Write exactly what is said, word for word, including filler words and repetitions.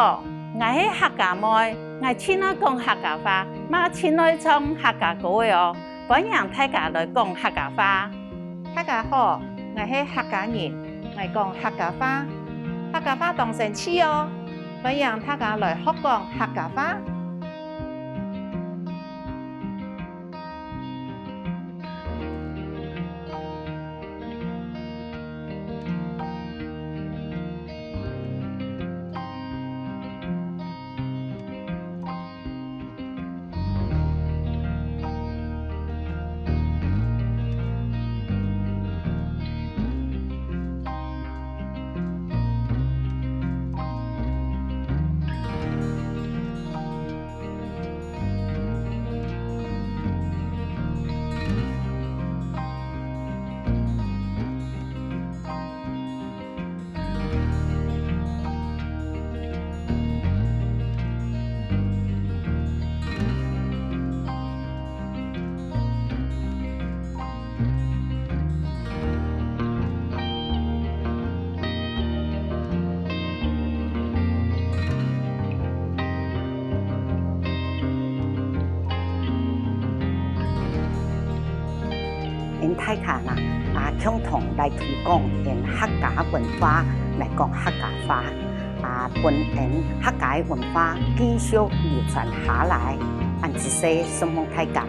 好，𠊎係客家妹，𠊎盡愛講客家話，嘛盡愛唱客家歌仔哦。歡迎大家來講客家話。大家好，𠊎係客家人，𠊎講客家話。客家話當生趣哦，歡迎大家來學講客家話。 𫣆大家啦，啊，共同來推廣𫣆客家文化，來講客家話，啊，分𫣆客家文化繼續流傳下來。恁仔細，承蒙大家。